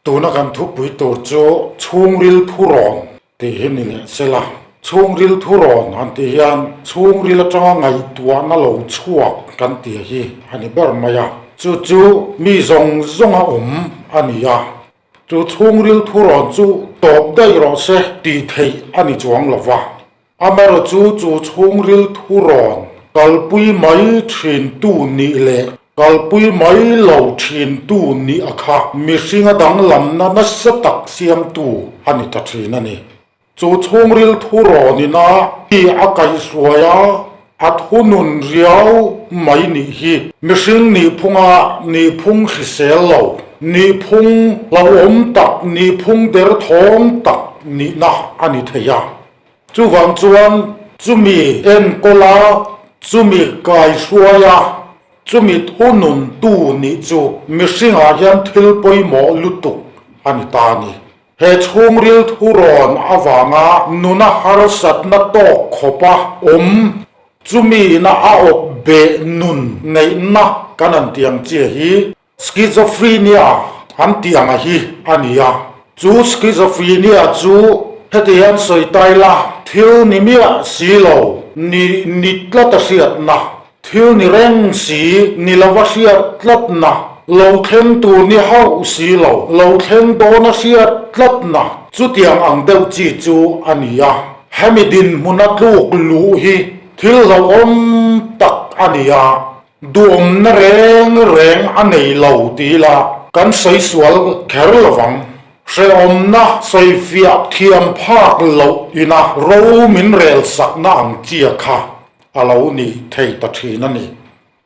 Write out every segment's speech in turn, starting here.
Tuna kan thupui tur chu chhungril thurawn tih hi ni leh sela. Chhungril thurawn han tih hian chhungril atanga ngaihtuahna lo chhuak kan tih hi a ni ber mai a. Chu chu mi zawng zawnga awm a ni a. Chu chhungril thurawn chu tawp daih rawh se tih theih a ni chuang lo va. Amaherawhchu chu chhungril thurawn kalpui mai thintu nih leh kalpui mai lo thintu nih a kha mihringa danglamna nasa tak siamtu a ni ta thin a ni. Chu chhungril thurawn ina mi a kaihhruai a, a thunun riau mai nih hi mihring nihphunga nihphung hrisel lo, nihphung hlauhawm tak, nihphung derthawng tak nihna a ni thei a. Chuvang chuan chumi enkawl a, chumi kaihruai a, chumi thununtu nih chu mihringah hian thil pawimawh lutuk a ni ta a ni. He chhungril thurawn avanga nuna harsatna tawk khawpa awm chumi-na a awp beh nun neihna kan han tih ang chiah hi Schizophrenia an tih ang a hi a ni a, chu schizophrenia chu heti hian sawi ta ila, thil ni miah si lo, ni ni tlat a hriatna, thil ni reng si ni lova hriat tlatna, lo thleng tur ni hauh si lo, lo thleng dawn a hriat tlatna, chutiang ang deuh chi chu a ni a. Hemi dinhmuna tluk luh hi thil hlauhawm tak a ni a. Duhawmna reng reng a nei lo ti ila kan sawi sual kher lo vang. Hrehawmna sawifiah thiam phak loh ina ro min rel sakna ang chia kha a lo ni thei ta thin a ni.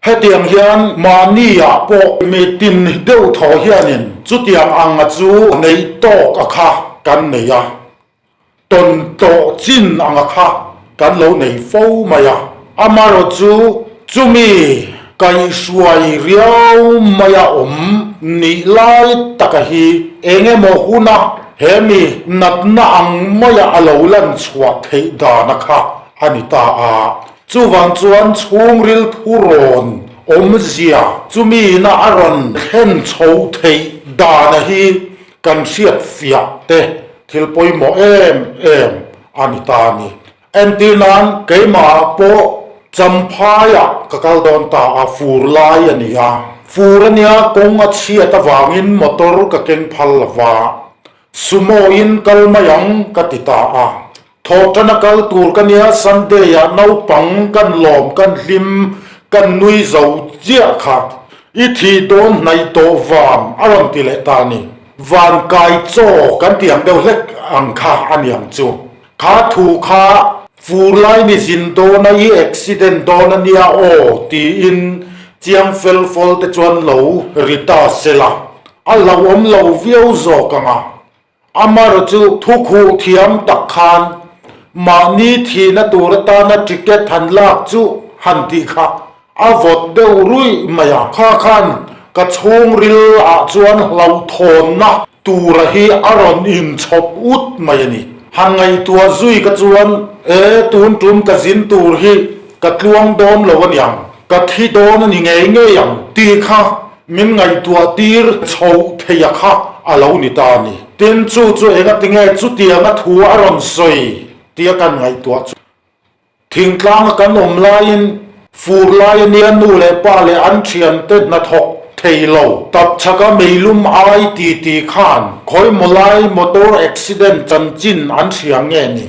Hetiang hian mahniah pawh mi tin deuh thaw hianin chutiang anga chu neih tawk a kha kan nei a. Tawn tawh chin anga kha kan lo nei fo mai a, amaherawhchu chumi kaihhruai riau maia awm nih lai taka hi eng emaw huna he mi natna ang maia a lo lan chhuah theih dana kha a ni ta a. Chuvang chuan chhungril thurawn awmzia chumi-na a rawn thlen chho theih dana hi Kan hriat fiah te thil pawimawh em em a ni ta a ni. Entir nan keimahah pawh Champhaiah ka kal dawn ta a, fur lai a ni a. Fur a nia kawng a chhiat avangin motor ka keng phal lo va, Sumo in kal mai ang ka ti ta a. Thawhṭana kal tur ka nia Sunday-ah naupang kan lawm kan hlim kan nui zo chiah kha i thih dawn hnaih tawh van a rawn ti leh ta a ni. Van kai chaw kan ti ang deuh hlek ang kha a ni ang chu. Kha thu kha fur lai ni zin dawna i accident dawn a nia aw tiin chiang fel fawl te chuan lo ri ta sela a hlauhawm lo viau zawk ang a. Amar chu thu khuh thiam tak khan mahni thihna tur atana ticket han lak chu han tih kha a vawt deuh ruih mai a. Kha khan ka chhungril ah chuan hlauhthawnna tura hi a rawn inchhawp ut mai a ni. Han ngaihtuah zui ka chuan e tun tum ka zin tur hi ka tluang dawn lo a niang, ka thi dawn a ni ngei ngei ang tih kha Min ngaihtuah tir chhoh theih a kha a lo ni ta a ni. Tin, chu chu engatinge chutianga thu a rawn sawi tia kan ngaihtuah chu thingtlanga kan awm laiin fur lai a nia nu leh pa leh an thiante hnathawk thei lo tapchhaka meilum ai ti ti khan khawimaw lai motor accident chanchin an hria nge ni?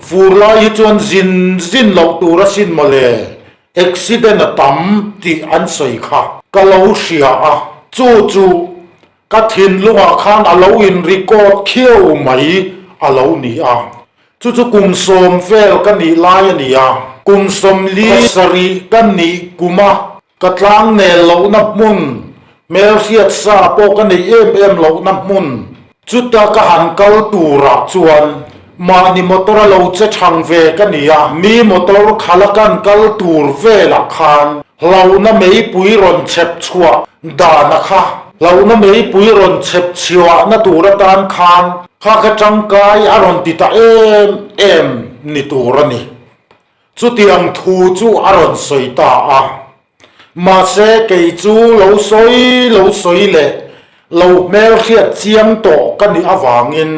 Fur lai hi chuan zin zin loh tur asin mawle. Accident a tam tih an sawi kha ka lo hria a, chu chu ka thinlungah khan a lo in record khiau mai a lo ni a. Chu chu kum sawm vel ka nih lai a ni a, kum 47 ka nih kum a, ka tlang nel lohna hmun, hmelhriat sa pawh ka neih em em lohna hmun, Chuta ka han kal turah chuan mahni motor a lo che thang ve ka ni a, mi motor khala kan kal tur velah khan hlauhna meipui rawn chhep chhuah dana kha hlauhna meipui rawn chhep chhuahna tur atan khan kha ka tangkai a rawn ti ta em em ni tur a ni. Chutiang thu chu a rawn sawi ta a. Mahse kei chu lo sawi lo sawi leh. Lo hmelhriat chiang tawh ka nih avangin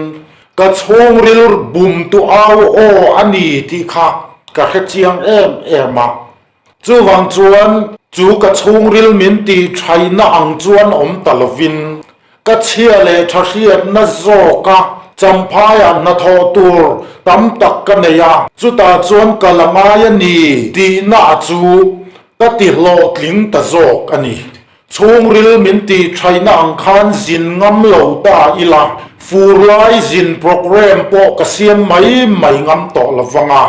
ka chhungril bumtu au aw a ni tih kha ka hre chiang em em a. Chuvang chuan chu ka chhungril min tih thaihna ang chuan awm ta lovin ka chhia leh tha hriatna zawka Champhaiah hnathawh tur tam tak ka nei a, chutah chuan ka la ngai a ni tihna chu ka ti hlawhtling ta zawk a ni. Chhungril min tih thaihna ang khan zin ngam lo ta ila, fur lai zin programme pawh ka siam mai mai ngam tawh lo vang a.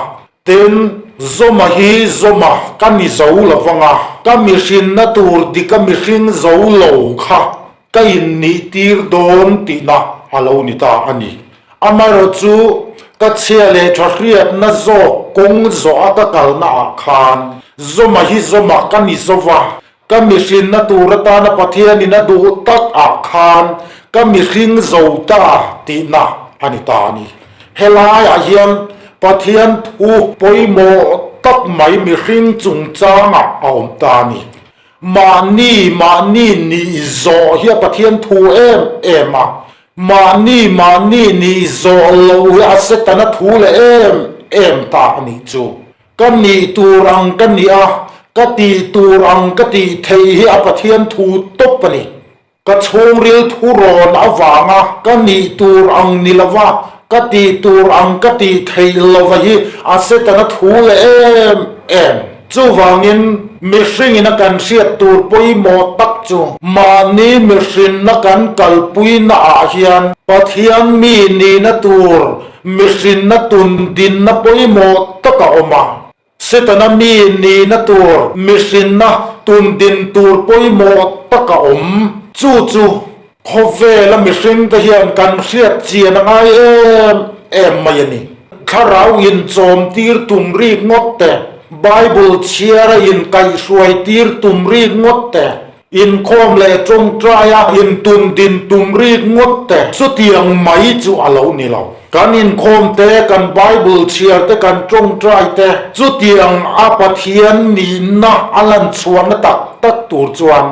Tin, Zawma hi Zawma ka ni zo lo vang a, ka mihrinna tur dika mihring zo lo kha ka innih tir dawn tihna a lo ni ta a ni. Amaherawhchu, ka chhia leh tha hriatna zawk kawng zawh a ka kalna ah khan Zawma hi Zawma ka ni zo va, Ka mihrinna tur atana Pathianin a duh tak ah khan ka mihring zo ta tihna a ni ta a ni. Helaiah hian Pathian thu pawimawh tak mai mihring chungchangah a awm ta a ni. Mahni mahni nih zawh hi a Pathian thu em em a, mahni mahni nih zawh loh hi a Setana thu leh em em ta a nih chu. Ka nih tur ang ka nih a, ka tih tur ang ka tih theih hi a Pathian thu tawp a ni. Ka chhungril thurawn avanga ka nih tur ang ni lova, ka tih tur ang ka tih theih lova hi a Setana thu leh em em. Chuvangin mihringin a kan hriat tur pawimawh tak chu mahni mihrinna kan kalpuina ah hian Pathian mi nihna tur Mihrinna tun dinna pawimawh tak a awm a. Setana mi nihna tur mihrinna tun din tur pawimawh tak a awm. Chu chu khawvela mihringte hian kan hriat chian a ngai em em mai a ni. Thlarau inchawm tir tum rik ngawt te, Bible chhiara inkaihhruai tir tum rik ngawt te, Inkhawm leh tawngtaia intun din tum rik ngawt te chutiang mai chu a lo ni lo. Kan inkhawm te, kan Bible chhiar te, kan tawngtai te chutiang a Pathian nihna a lan chhuahna tak tak tur chuan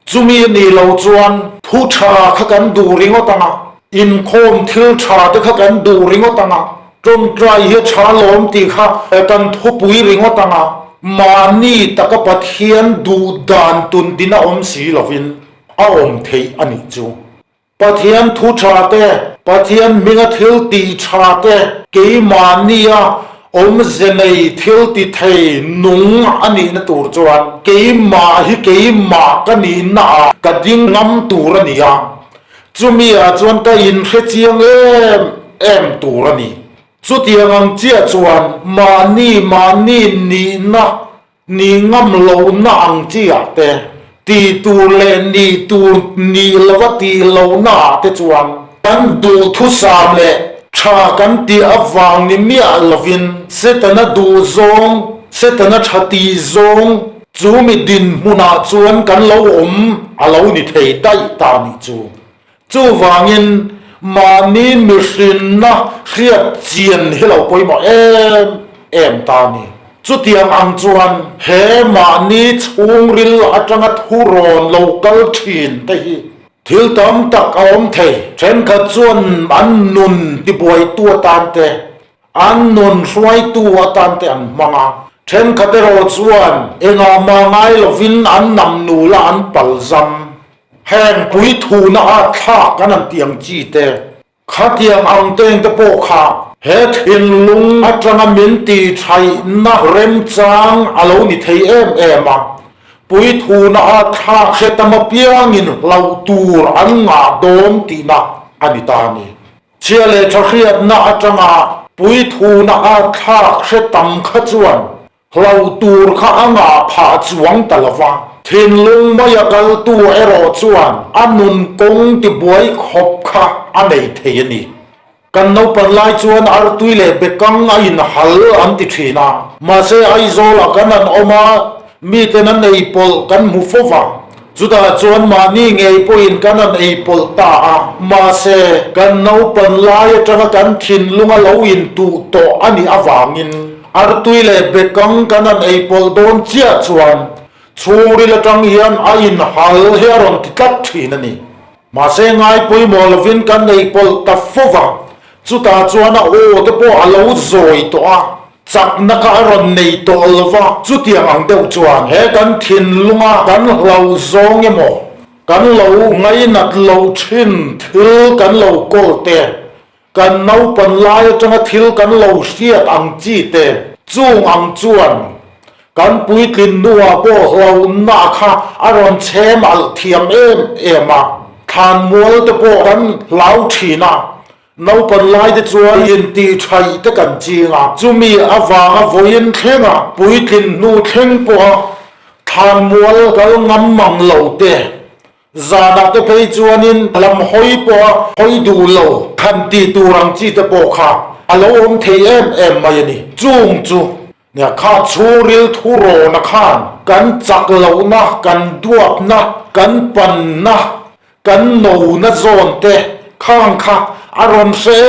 Chumi a nih loh chuan thu tha kha kan duh ringawt ang a, inkhawm thil tha te kha kan duh ringawt ang a, tawngtai hi a tha lawm tih kha kan thupui ringawt ang a, mahni taka Pathian duh dan tun din a awm si lovin a awm theih a nih chu. Pathian thu tha te, Pathian hminga thil tih tha te, keimahnia awmze nei thil ti thei nung a nihna tur chuan keimah hi keimah ka nihna ah ka ding ngam tur a ni a, chumi ah chuan ka inhre chiang em em tur a ni. Chutiang ang chiah chuan mahni mahni nihna Ni ngam lohna ang chi ah te, ti tur leh ni tur ni lova tih lohna ah te chuan kan duhthusam leh tha kan tih avang ni miah lovin Setana duh zawng, Setana tha tih zawng chu mi dinhmunah chuan kan lo awm a lo ni thei daih ta nih chu. Chuvangin mahni mihrinna hriat chian hi lo pawimawh em em ta a ni. Chutiang ang chuan he mahni chhungril atanga thurawn lo kal thin te hi thil tam tak a awm thei. Thenkhat chuan an nun tibuaitu atan te, an nun hruaitu atan te an hmang a. Thenkhat erawh chuan engah mah ngai lovin an namnul a an palzam. Heng puithuna a thlak kan han tih ang chi te, khatiang ang teng te pawh kha he thinlung atanga min tihchhaihna remchang a lo ni thei em em a. Puithuna a thlak hre tam apiangin hlauh tur an ngah dawn tihna a ni ta a ni. Chhia leh tha hriatna atanga puithuna a thlak hre tam kha chuan Hlauh tur kha a ngah phah chuang ta lo va. Thinlung maia kaltu erawh chuan a nun kawng tibuai khawp kha a nei thei a ni. Kan naupan lai chuan artui leh bekang a inhal an ti thin a. Mahse Aizawlah kan han awm a, miten an ei pawlh kan hmu fo va. Chutah chuan mahni ngei pawhin kan han ei pawlh ta a. Mahse kan naupan lai atanga kan thinlunga lo intuh tawh a nih avangin, Artui leh bekang kan han ei pawlh dawn chiah chuan. Chhungril atang hian a inhal hi a rawn ti tlat thin a ni. Mahse ngai pawimawh lovin kan nei pawlh ta fo va, chutah chuan a aw te pawh a lo zawi tawh a, chakna kha a rawn nei tawh lo va, chutiang ang deuh chuan he kan thinlunga kan hlauh zawng emaw, kan lo ngainat loh thin thil kan lo kawl te, kan naupan lai atanga thil kan lo hriat ang chi te, chung ang chuan kan puitlin hnuah pawh hlauhna kha a rawn chhem alh thiam em em a, thlanmual te pawh kan hlau thin a, naupan lai te chuan intih thaih te kan ching a, chumi avanga vawiin thlenga puitlin hnu thleng pawha thlanmual kal ngam mang lo te Zanah te phei chuanin lam hawi pawha hawi duh lo han tih tur ang chi te pawh kha a lo awm thei em em mai a ni. Chung chu nia kha chhungril thurawna khan kan chak lohna, kan duapna, kan panna, kan nona zawn te khang kha a rawn hre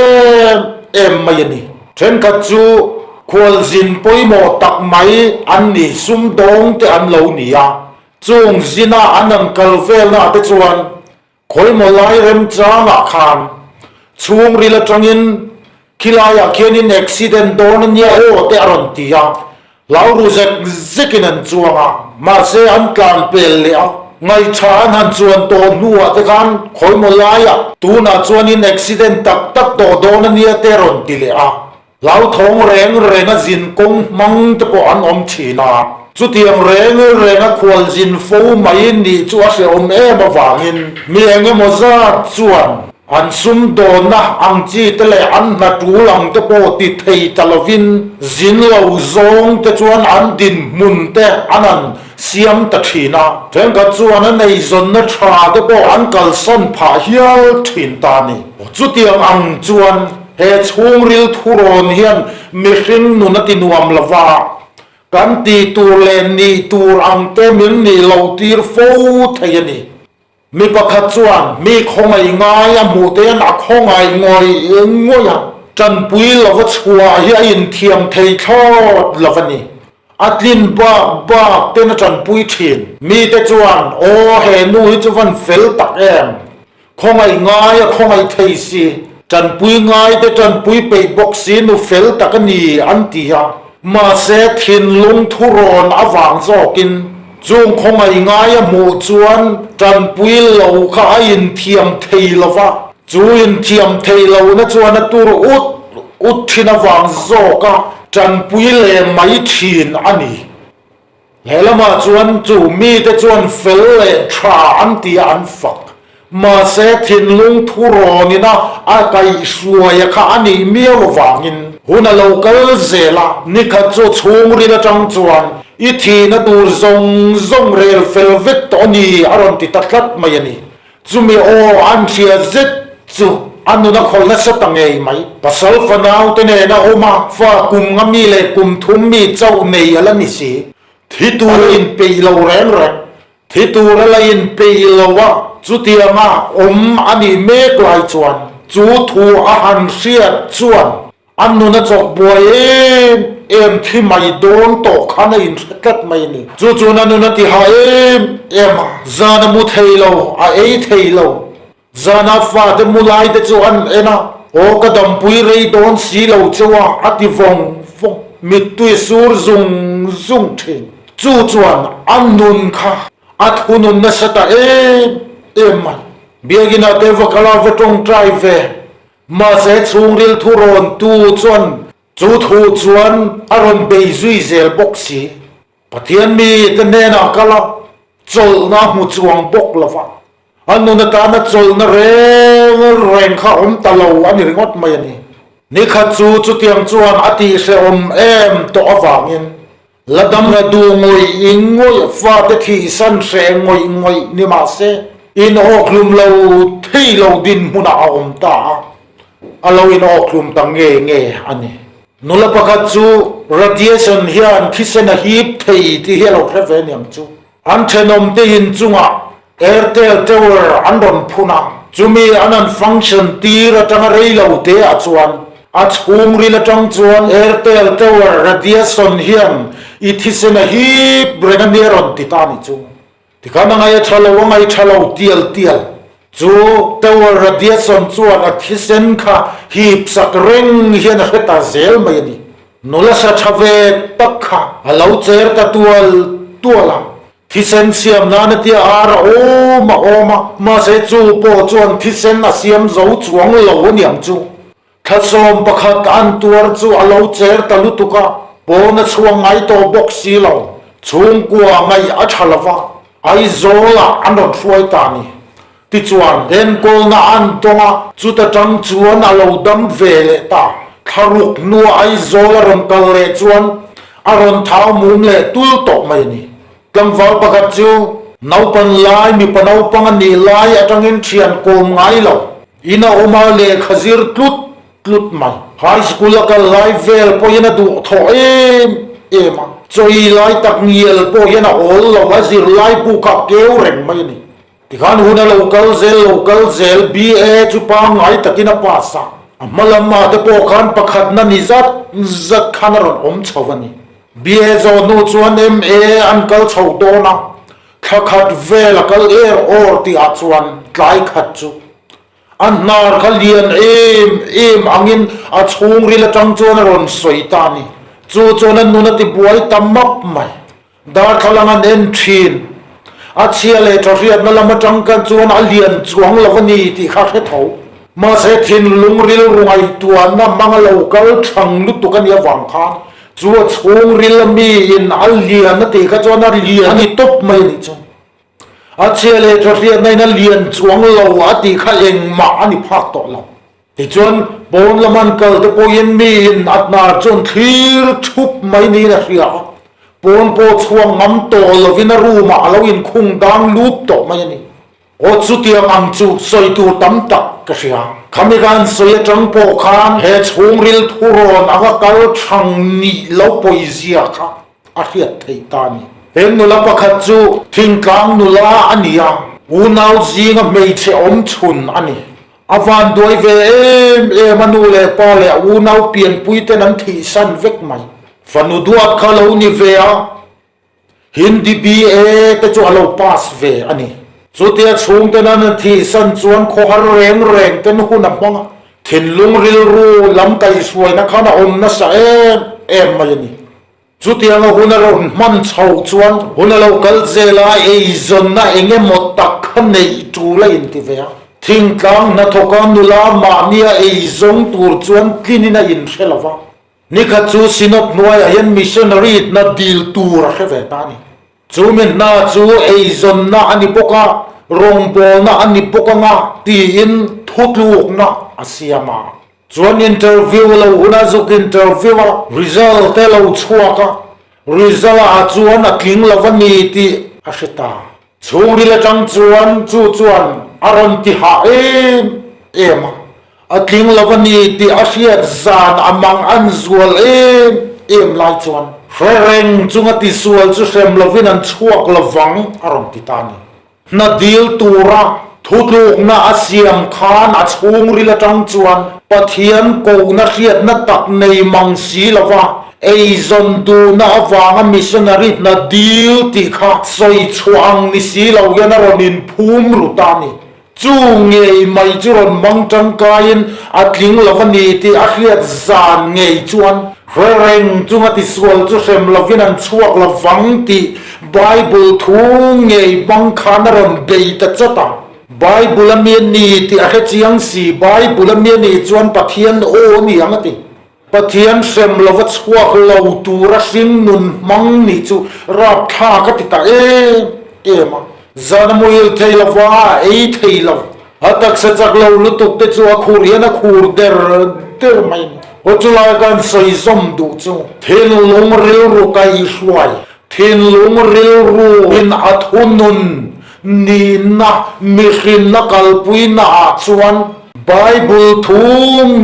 em em mai a ni. Thenkhat chu khualzin pawimawh tak mai an ni, sumdawng te an lo ni a. Chung zina an an kal velna te chuan khawimaw lai remchangah khan chhungril atangin khilaiah khianin accident dawn a nia aw te a rawn ti a, hlau ru zek zekin an chuang a, mahse an tlan pel leh a, ngaihṭha an han chuan tawh hnuah te khan khawimaw laiah tunah chuanin accident tak tak tawh dawn a nia te a rawn ti leh a. Hlauthawng reng renga zin kawng hmang te pawh an awm thin a, chutiang reng renga khual zin fo mai nih chu a hrehawm em avangin mi eng emaw zat chuan an sumdawnna ang chi te leh an hna tul ang te pawh ti thei ta lovin zin lo zawng te chuan an dinhmun te an han siam ta thin a, thenkhat chuan an eizawnna tha te pawh an kalsan phah hial thin ta a ni. Chutiang ang chuan He chhungril thurawn hian mihring nun a ti nuam lo va, kan tih tur leh nih tur ang te min nih loh tir fo thei a ni. Mi pakhat chuan mi khawngaih ngai a hmuh te hian a khawngaih ngawih ngawih a, tanpui lova chhuah hi a inthiam thei thlawt lo a ni. A tlin bak bak ten a tanpui thin. Mite chuan, Aw, he nu hi chu van fel tak em! Khawngaih ngai a khawngaih thei si, tanpui ngai te tanpui peih bawk si nu fel tak a ni, an ti a. Mahse, thinlung thurawn avang zawkin chung khawngaih ngai a hmuh chuan tanpui lo kha a inthiam thei lo va. Chu inthiam thei lohna chuan a tur ut ut thin avang zawka tanpui leh mai thin a ni. Lehlamah chuan chu mite chuan fel leh tha an ti a an fak. Mahse thinlung thurawnin a a kaihhruaia kha a nih miau avangin hun a lo kal zel a, nikhat chu chhungril atang chuan i thihna tur zawng zawng rel fel vek tawh a ni a rawn ti ta tlat mai a ni. Chumi aw an hria zet chu a nun a khawih nasa ta ngei mai. Pasal fanau te nen a awm a, fa kum nga mi leh kum thum mi chauh nei a la ni si. Thi tur a inpeih lo reng reng. Thi tur a la inpeih lo a, chutianga awm a nih mek lai chuan chu thu a han hriat chuan A nun a chawk buai em em thi mai dawn tawh khan a inhre tlat mai a ni. Chu chuan a nun a ti hah em em a, zan a mu thei lo, a ei thei lo. Zana fate mu lai te chu an en a, Aw ka dampui rei dawn si lo cheu a, a ti vawng vawng. Mittui sur zung zung thin. Chu chuan a nun kha a thunun nasa ta em em mai. Biakina te va kal a, va tawngtai ve. Mahse chhungril thu rawn tu chuan chu thu chuan a rawn bei zui zel bawk si. Pathian mi te hnenah kal a, chawlhna a hmu chuang bawk lo va. A nun atana chawlhna reng reng kha awm ta lo a ni ringawt mai a ni. Nikhat chu chutiang chuan a tihhrehawm em tawh avangin la dam la duh ngawih ngawih fate thihsan hreh ngawih ngawih ni mah se, inawkhlum lo thei lo dinhmunah a awm ta a, a lo inawkhlum ta nge nge a ni. Nula pakhat chu radiation hian thisen a hip thei tih hi a lo hre ve niang chu. An thenawmte inchungah Airtel Tower an rawn phun a, chumi an han function tir atanga rei lo te ah chuan. A chhungril atang chuan Airtel Tower radiation hian i thisen a hip reng a nia rawn ti ta a nih chu. Tikhan a ngaih a tha lo, a ngaih tha lo tial tial. Chu Tower radiation chuan a thisen kha hip sak reng hian a hre ta zel mai a ni. Nula sa tha ve tak kha a lo cher ta tual tual a. Thisen siam nan a tia ar a awm a awm a, mahse chu pawh chuan thisen a siam zo chuang lo a niang chu. Thlasawm pakhat an tuar chu a lo cher ta lutuk a, pawn a chhuak ngai tawh bawk si lo. Chhungkua ngaih a tha lo va, Aizawlah an rawn hruai ta a ni. Tichuan, enkawlna an tawng a, chuta tang chuan a lo dam ve leh ta. Thlaruk hnua Aizawl a rawn kal leh chuan a rawn thau mum leh tul tawh mai a ni. Tlangval pakhat chu naupan lai mipa naupang a nih lai atangin thian kawm ngai lo. Ina awm a lehkha zir tlut tlut mai. High school a kal lai vel pawhin a duh thawh em em a, chawi lai tak ngial pawh hian a awl lo, a zirlai bu kha a keu reng mai a ni. Tikhan hun a lo kal zel lo kal zel, BA chu pangngai takin a pass a, a hma lamah te pawh khan pakhatna ni zat zat khan a rawn awm chho a ni. BA zawh hnu chuan MA an kal chho dawn a, thla khat vel a kal er awr tihah chuan tlai khat chu a hnar kha lian em em angin a chhungril atang chuan a rawn sawi ta a ni. Chu chuan a nun a tibuai ta map mai. Darthlalang an en thin. A chhia leh tha hriatna lam atang khan chuan a lian chuang lo a ni tih kha hre tho. Mahse thinlung rilru ngaihtuahna hmanga lo kal thang lutuk a nih avang khan chu a chhungril miin a lian a tih kha chuan a lian a ni tawp mai a nih chu. A chhia leh tha hriatna in a lian chuang lo a tih kha engmah a ni phak tawh lo. Tichuan, pawn lam an kal te pawhin miin a hnar chuan thlir thup mai niin a hria a, pawn pawh chhuak ngam tawh lovin a room ah a lo inkhung dang lup tawh mai a ni. Aw chutiang ang chu sawi tur tam tak ka hria. Khami khan sawi atang pawh khan he chhungril thurawn anga kal thang nih lo pawizia kha a hriat theih ta a ni. He nula pakhat chu thingtlang nula a ni a, unau zinga hmeichhe awmchhun a ni. A van duai ve em em a nu leh pa leh a unau pianpui ten an thihsan vek mai. Fanu duat kha lo ni ve a, Hindi BA te chu a lo pass ve a ni. Chutia chhungten an thihsan chuan khawhar reng reng ten hun a hmang a, thinlung rilru lam kaihhruaina khan a awm nasa em em mai a ni. Chutianga hun a rawn hman chhoh chuan hun a lo kal zel a, eizawnna eng emaw tak kha neih tul a inti ve a. Thingtlang hnathawka nula mahnia eizawng tur chuan tlinin a inhre lo va. Nikhat chu Synod hnuaiah hian missionary hna dil tur a hre ve ta a ni. Chumi hna chu eizawnna a ni bawk a, rawngbawlna a ni bawk anga tiin thutlukna a siam a. Chuan interview lo huna zuk interview a, result te lo chhuak a, result ah chuan a tling lo a ni tih a hre ta. Chhungril atang chuan chu chuan a rawn ti hah em em a, a tling lo a ni tih a hriat zan a mang an zual em em lai chuan hre reng chunga tisual chu hrem lovin an chhuak lovang a rawn ti ta a ni. Hna dil tura thutlukna a siam khan a chhungril atang chuan Pathian kohna hriatna tak nei mang si lova eizawn duhna avanga missionary hna dil tih kha sawi chhuah ang ni si lo hian a rawn inphum ru ta a ni. Chu ngei mai chu rawn hmang tangkaiin a tling lo a ni tih a hriat zan ngei chuan hre reng chunga tisual chu hrem lovin an chhuak lo vang tih Bible thu ngei hmang khan a rawn bei ta chat a. Bible a mi a ni tih a hre chiang si, Bible a mi a nih chuan Pathian aw a ni ang a ti. Pathian hrem lova chhuak lo tura hring nun hmang nih chu rapthlak a ti ta em em a. Zan a muhil thei lova, a ei thei lo. A taksa chak lo lutuk te chu a khur hian a khur der der mai a ni. Aw chulai khan sawi zawm duh chu thinlung rilru kaihhruai Thinlung rilru in a thunun nihna mihrinna kalpuina ah chuan Bible thu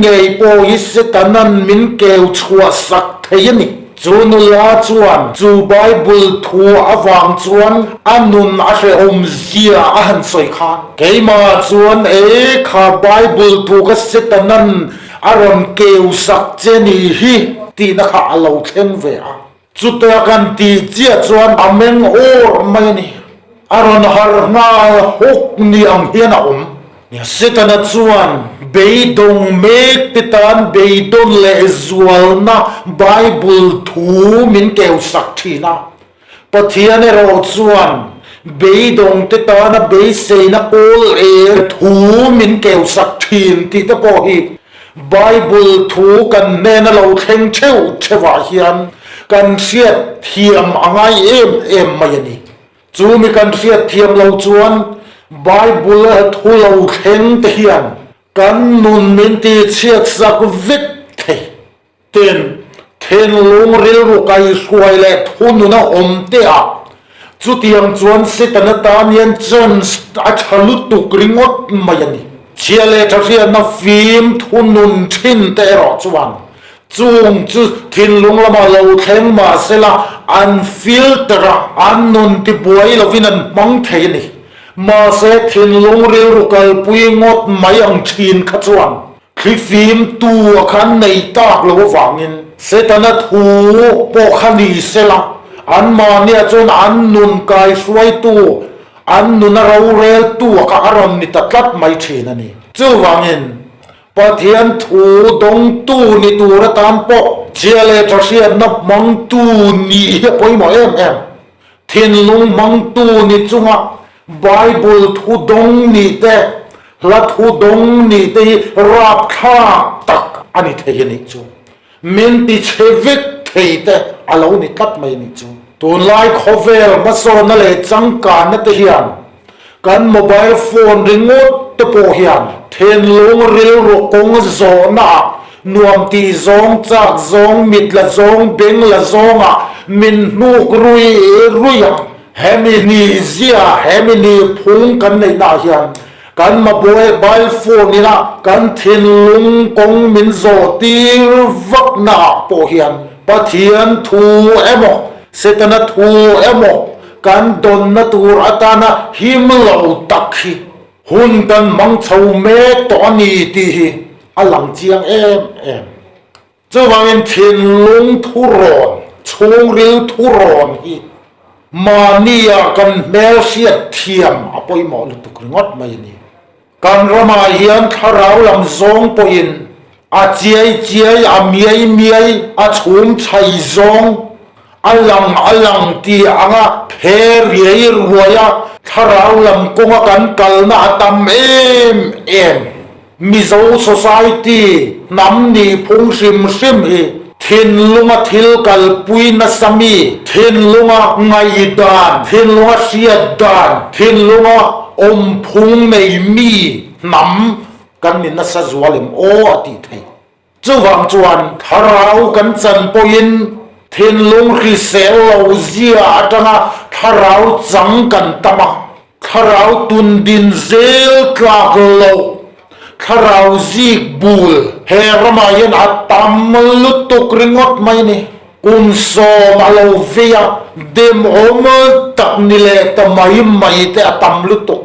ngei pawh hi Setanan min keu chhuah sak thei a ni. Chu nula chuan chu Bible thu avang chuan a nun a hrehawm zia a han sawi khan. Keimah chuan e kha Bible thu kha Setanan. a rawn keu sak che ni hi tihna kha a lo thleng ve a. Chutia kan tih chiah chuan a meng awr mai a ni. A rawn harh nghal hawk ni ang hian a awm. Setana chuan beidawng mek te tan beidawn leh zualna Bible thu min keu sak thin a. Pathian erawh chuan beidawng te tana beiseina kawl er thu min keu sak thin tih te pawh hi Bible thu kan hnena lo thleng theuh theuhah hian kan hriat thiam a ngai em em mai a ni. Chu mi kan hriat thiam lo chuan Bible thu lo thleng te hian kan nun min tihchhiat sak vek thei. Tin, thinlung rilru kaihruai leh thununa awm te ah chutiang chuan Setana tan hian chance a tha lutuk ringawt mai a ni. Chhia leh tha hriatna fim thunun thin te erawh chuan chung chu thinlung lamah lo thleng mahsela an filter a, an nun tibuai lovin an hmang thei a ni. Mahse thinlung rilru kalpui ngawt mai ang thin kha chuan Thlifim tu a khan nei tak lo avangin Setana thu pawh kha ni sela, anmahniah chuan an nun kaihruaitu, an nuna roreltu a kha a rawn ni ta tlat mai thin a ni. Chuvangin, Pathian thu dawngtu ni tur atan pawh chhia leh tha hriatna hmangtu nih hi a pawimawh em em. Thinlung hmangtu ni chunga Bible thu dawng nih te, hla thu dawng nih te hi rapthlak tak a ni thei a nih chu. Min ti chhe vek thei te a lo ni tlat mai a nih chu. Tunlai khawvel hmasawnna leh changkanna te hian kan mobile phone ringawt te pawh hian thinlung rilru kawng zawhna ah nuam tih zawng, chak zawng, mit la zawng, beng la zawngah min hnuk rui rui ang. Hemi ni zia, hemi ni phung kan neihnaah hian kan mobile phone ina kan thinlung kawng min zawh tir vaknaah pawh hian Pathian thu emaw, Setana thu emaw kan dawnna tur atana him lo tak hi hun kan hmang chho mek tawh a ni tih hi a lang chiang em em. Chuvangin thinlung thurawn, chhungril thurawn hi mahnia kan hmel hriat thiam a pawimawh lutuk ringawt mai a ni. Kan ramah hian thlarau lam zawng pawhin a chiai chiai, a miai miai, a chhum chhai zawng, a lang a lang tih anga phe riai ruaia thlarau lam kawnga kan kalna a tam em em. Mizo society hnam nih phung hrim hrim hi thinlunga thil kalpui nasa mi, thinlunga ngaihdan, thinlunga hriat dan, thinlunga awm phung nei mi hnam kan ni nasa zual em aw a tih theih. Chuvang chuan thlarau kan chan pawhin thinlung hrisel lo zia atanga thlarau chang kan tam a, thlarau tun din zel tlak loh, thlarau zik bul he ramah hian a tam lutuk ringawt mai ni. Kum sawm a lo vei a, demawm tak ni leh ta mai mai te a tam lutuk.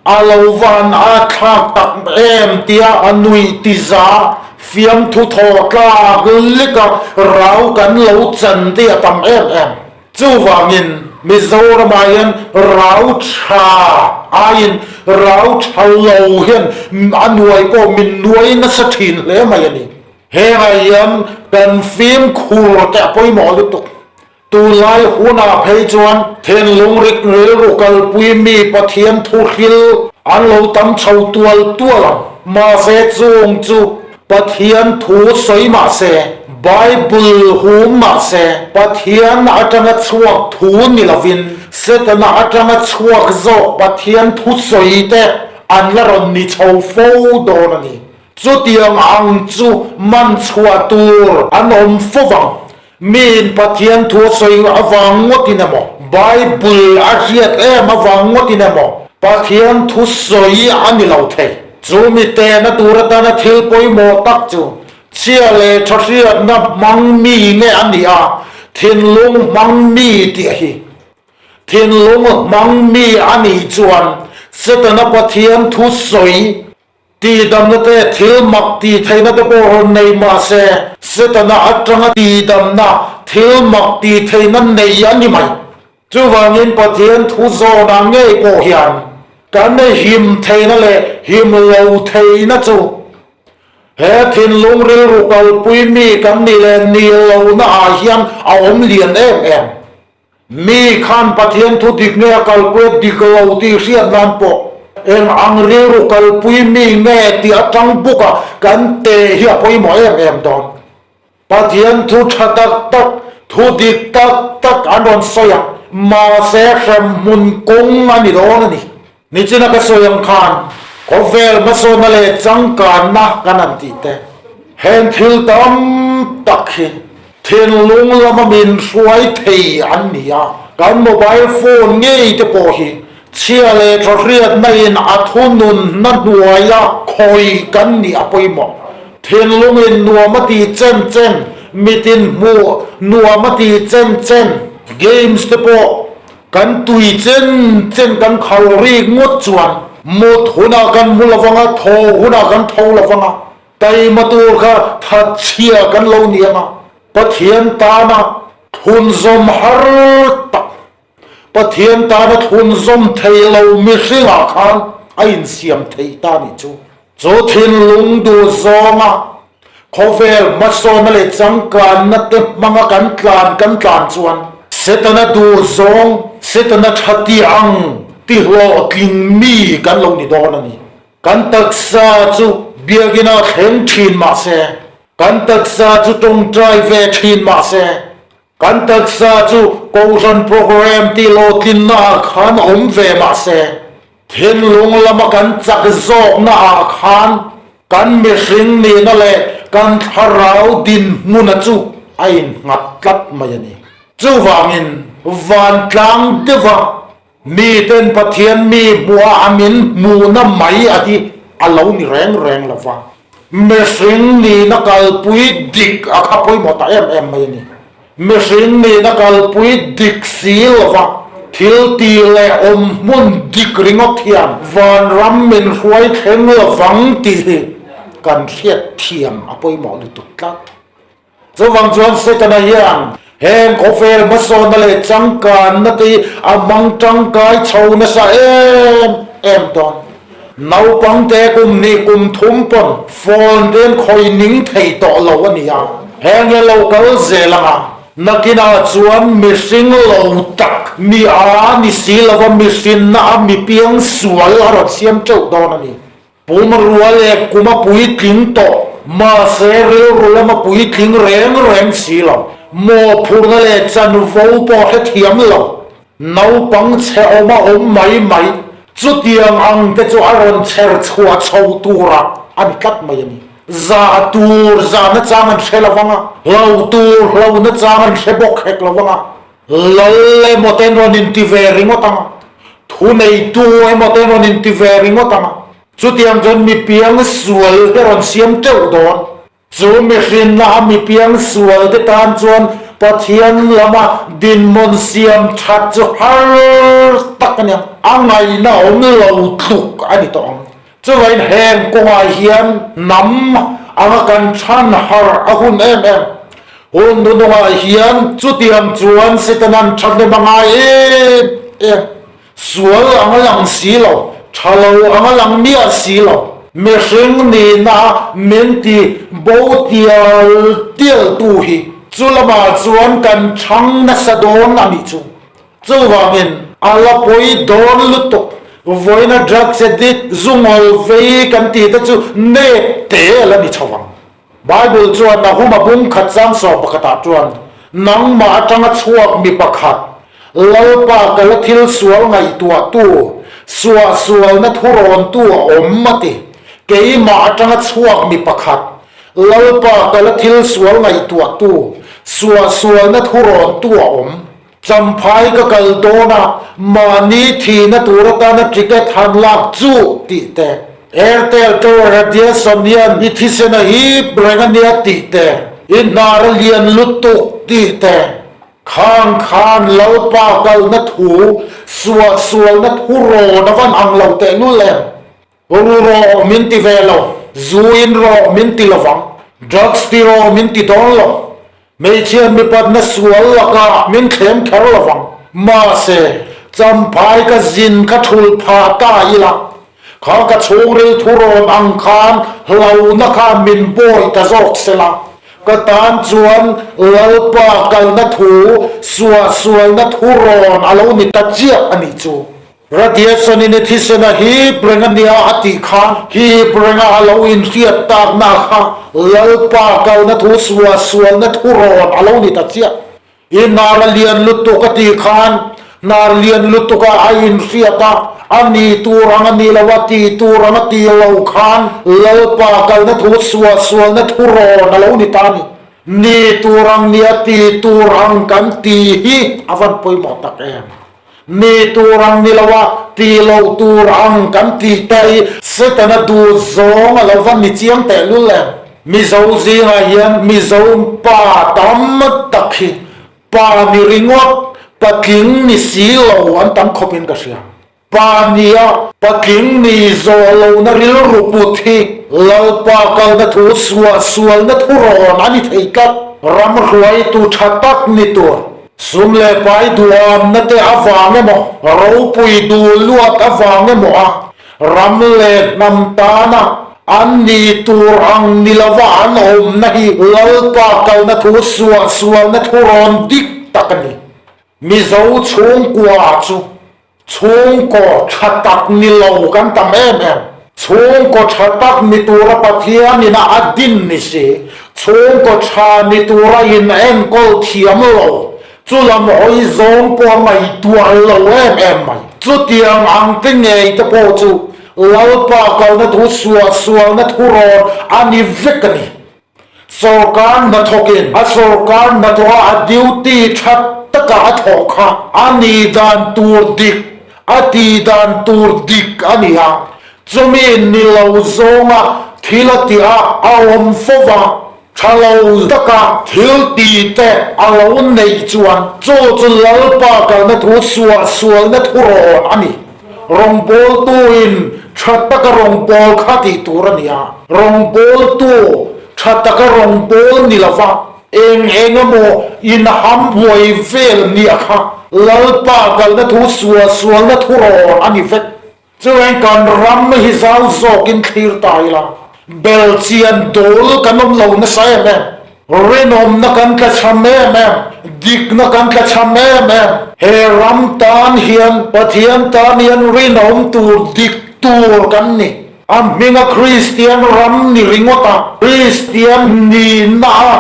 A lo van a thlak tak em tia a nuih ti za fiamthu thaw tlak lek a rau kan lo chan te a tam em em. Chuvangin Mizoramah hian rau tha aiin rau tha lo hian a nuai pawh min nuai nasa thin hle mai a ni. Hengah hian kan fimkhur te a pawimawh lutuk. Tunlai hunah phei chuan thinlung rik rilru kalpui mi Pathian thuhril an lo tam chho tual tual ang. Mahse chung chu Pathian thu sawi mah se, Bible hum mah se, Pathian atanga chhuak thu ni lovin Setana atanga chhuak zawk Pathian thu sawi te an la rawn ni chho fo dawn a ni. Chutiang ang chu man chhuah tur an awm fo vang. Miin Pathian thu a sawi avang ngawtin emaw, Bible a hriat em avang ngawtin emaw, Pathian thu sawi a ni lo thei. Chu mi tehna tur atana thil pawimawh tak chu chhia leh tha hriatna hmang mi nge a nih a, thinlung hmang mi tih hi. Thinlung hmang mi a nih chuan Setana Pathian thu sawi. Tihdamna te thil mak tih theihna te pawh rawn nei mah se, Setana atanga tihdamna thil mak tih theihna nei a ni mai. Chuvangin Pathian thu zawnah ngei pawh hian kan him theihna leh him lo theihna chu he thinlung rilru kalpui mi kan nih leh nih lohna ah hian a awm lian em em. Mi khan Pathian thu dik nge a kalpui a dik lo tih hriat nan pawh eng ang rilru kalpui mi nge tih atang bawka kan teh hi a pawimawh em em dawn. Pathian thu tha tak tak, thu dik tak tak an rawn sawi a, mahse hremhmun kawng a ni dawn a ni. Nichina ka sawi ang khan khawvel hmasawnna leh changkanna kan han tih te, heng thil tam tak hi thinlung lama min hruai thei an ni a, kan mobile phone ngei te pawh hi chhia leh tha hriatna in a thununna hnuaia khawi kan nih a pawimawh. Thinlung in nuam a ti chen chen, mitin hmuh nuam a ti chen chen, games te pawh Kan tui chen chen kan khal rik ngawt chuan mut hunah kan mu lovang a, thaw hunah kan tho lovang a, taima tur kha thatchhia kan lo ni ang a, Pathian tana thlunzawm har tak, Pathian tana thlunzawm thei lo mihringah khan a insiam thei ta nih chu. Chu thinlung duh zawnga Khawvel hmasawnna leh changkanna te hmanga kan tlan kan tlan chuan Setana duh zawng, Setana tha ti ang ti hlawhtling mi kan lo ni dawn a ni. Kan taksa chu biakina thleng thin mah se, kan taksa chu tawngtai ve thin mah se, kan taksa chu Kohhran program tih hlawhtlinna ah khan awm ve mah se, Thinlung lama kan chak zawkna ah khan kan mihring nihna leh kan thlarau dinhmuna chu a innghat tlat mai a ni. Chuvangin vantlang deuha miten Pathian mi hmuha a min hmuhna mai a hi a lo ni reng reng lo va. Mihring nihna kalpui dik a kha pawimawh ta em em mai a ni. Mihring nihna kalpui dik si lova thil tih leh awm hmun dik ringawt hian vanram min hruai thleng lovang tih hi kan hriat thiam a pawimawh lutuk tlat. Chuvang chuan Setana hian heng khawvel hmasawnna leh changkanna te hi a hmang tangkai chho nasa em em dawn. Naupangte kum hnih kum thum pawn phone te an khawi ning thei tawh lo a ni a, heng hi a lo kal zel ang a, nakinah chuan mihring lo tak mi a ni si lova mihrinna a mi piang sual a rawn siam teuh dawn a ni. Pumrua leh kum a puitling tawh mahse rilru lama puitling reng reng si lo, mawhphurhna leh chanvo pawh hrethiam lo. Naupang chhe awm a awm mai mai, chutiang ang te chu a rawn chher chhuah chho tura a ni tlat mai a ni. Zah tur zahna chang an hre lo vang a, hlo tur hlona chang an hre bawk hek lo vang a, lal emaw te an rawn inti ve ringawt ang a, thuneitu emaw te an rawn inti ve ringawt ang a, chutiang chuan mi piang sual te rawn siam teuh dawn. Chu mihrinna a mi piang sual te tan chuan Pathian lama dinhmun siam that chu har tak a ni ang, a ngaihna awm lo tluk a ni tawh ang. Chuvain heng kawngah hian hnam anga kan chhan har a hun em em. Hun hnuhnungah hian chutiang chuan Setanan thahnem a ngai em em. Sual anga lang si lo, tha lo anga lang miah si lo. Mihring nihna min ti bo tial tial tu hi chu lamah chuan kan chhang nasa dawn a nih chu. Chuvangin a la pawi dawn lutuk. Vawiina drugs addict zungawl vei kan tih te chu nep te a la ni chho ang. Bible chuan Nahuma bung khat chang sawm pakhatah chuan, Nangmah atanga chhuak mi pakhat, Lalpa ka la thil sual ngaihtuahtu, suahsualna thurawntu a awm a ti. Keimah atanga chhuak mi pakhat, Lalpa ka la thil sual ngaihtuahtu, suahsualna thurawntu a awm. Champhai ka kal dawn a, mahni thihna tur atana ticket han lak chu tih te, Airtel Tower radiation hian i thisen a hip reng a nia tih te, i hnar a lian lutuk tih te, khang khan Lalpa kalna thu, suahsualna thu rawn a van ang lo tehlul em? Ru rawh min ti ve lo, zu in rawh min ti lovang, drugs ti rawh min ti dawn lo, hmeichhia mipatna sual lakah min thlem kher lovang. Mahse, champhai ka zin kha thulh phah ta ila, kha ka chhungril thurawn ang khan hlauhna kha min bawi ta zawk sela, ka tan chuan Lalpa kalna thu suahsualna thurawn a lo ni ta chiah a nih chu. Radiation in i thisen a hip reng a nia a tih kha hip renga a lo inhriat takna kha Lalpa kalna thu suahsualna thurawn a lo ni ta chiah. I hnar a lian lutuk a tih khan hnar lian lutuka a inhriat a, a ni tur ang a ni lo a ti tur ang a ti lo khan Lalpa kalna thu suahsualna thurawn a lo ni ta a ni. Ni tur ang nia ti tur ang kan ti hi a van pawimawh tak em. Ni tur ang ni lo a, ti lo tur ang kan tih te hi Setana duh zawng a lo va ni chiang teh lul em? Mizo zingah hian Mizo pa tam tak hi pa ni ringawt, patling ni si lo an tam khawpin ka hria. Pa nia patling ni zawh lohna rilru put hi Lalpa kalna thu suahsualna thurawn a ni thei tlat. Ram hruaitu tha tak ni tur. Sum leh pai duhamna te avang emaw, ropui duh luat avang emaw a ram leh hnam tana an ni tur ang ni lova an awmna hi Lalpa kalna thu suahsualna thu rawn dik tak a ni. Mizo chhungkua chu Chhungkaw tha tak ni lo kan tam em em. Chhungkaw tha tak ni tura Pathianin a a din ni si, chhungkaw tha ni tura in enkawl thiam lo, chu lam hawi zawng pawh a ngaihtuah lo em em mai. Chutiang ang te ngei te pawh chu Lalpa kalna thu suahsualna thurawn a ni vek a ni. Sorkar hnathawkin a sorkar hnathawha a duty tha taka a thawh kha a nih dan tur dik, a tih dan tur dik a ni a. Chumi ni lo zawnga thil a tih a, a awm fo va, tha lo taka thil tih te a lo neih chuan chu chu Lalpa kalna thu suahsualna thurawn a ni. Rawngbawltuin tha taka rawngbâwl kha tih tur a ni a, rawngbawltu tha taka rawngbâwl ni lova eng eng emaw inham buai vel nia kha Lalpa kalna thu suahsualna thurawn a ni vek. Chuan kan ram hi zau zawkin thlir ta ila, belchian dawl kan awm lo nasa em em. Rinawmna kan tlachham em em, dikna kan tlachham em em. He ram tan hian Pathian tan hian rinawm tur, dik tur kan ni. A hminga Kristian ram ni ringawt a, Kristian nihna a,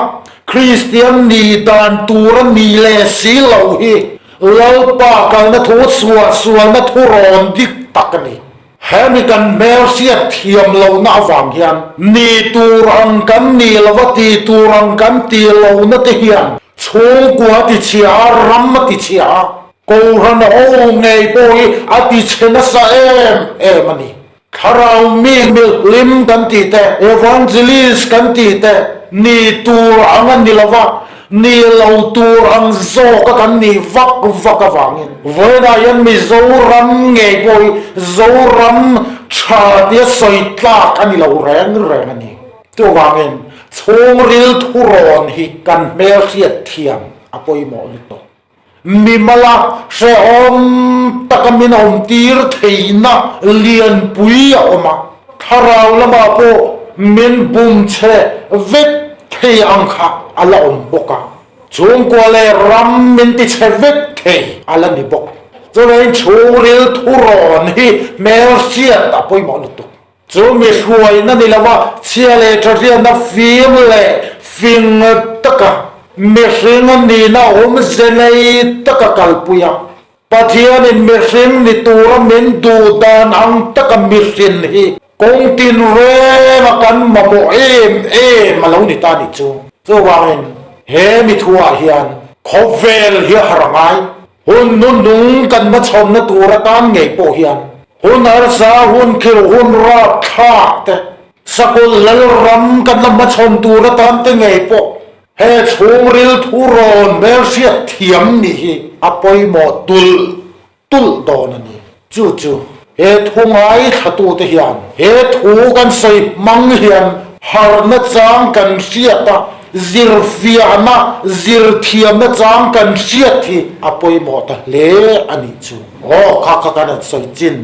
Kristian nih dan tur a nih leh si lo hi Lalpa kalna thu suahsualna thurawn dik tak a ni. Hemi kan hmelhriat thiam lohna avang hian ni tur ang kan nih lova ti tur ang kan ti lohna te hian chhungkua a ti chhia a, ram a ti chhia a, Kohhran ho ngei pawh hi a ti chhe nasa em em a ni. Thlarau mi milhlim kan tih te, evangelist kan tih te ni tur ang a ni lova, Ni lo tur ang zawka kan nih vak vak avangin vawiinah hian Mizoram ngei pawh hi Zoram tha tia sawi tlak a ni lo reng reng a ni. Chuvangin chhungril thurawn hi kan hmelhriat thiam a pawimawh lutuk. Mimala hrehawm taka min awmtir theihna lianpui a awm a, thlarau lamah pawh min bum chhe vek thei ang kha a la awm bawk a, chhungkua leh ram min ti chhe vek thei a la ni bawk. Chuvangin chhungril thurawn hi hmelhriat a pawimawh lutuk. Chu mi hruaina ni lova chhia leh thahriatna fim leh fing taka mihring a nihna awmze nei taka kalpui a, Pathianin mihring ni tura min duh dan ang taka mihrin hi kawng tinrenga kan mamawh em em a lo ni ta nih chu. Chuvangin he mi thuah hian khawvel hi a har a ngai. Hun hnuhnung kan hmachhawnna tur atan ngei pawh hian hun harsa, hun khirh, hun rapthlak te, sakawlh lal ram kan la hmachhawn tur atan te ngei pawh he chhungril thurawn hmelhriat thiam nih hi a pawimawh tulh tulh dawn a ni. Chu chu. He thu ngaithlatute hian he thu kan sawi hmang hian harhna chang kan hriat a, zirfiahna, zirthiamna chang kan hriat hi a pawimawh ta hle a nih chu. Aw, kha kha kan han sawi chin.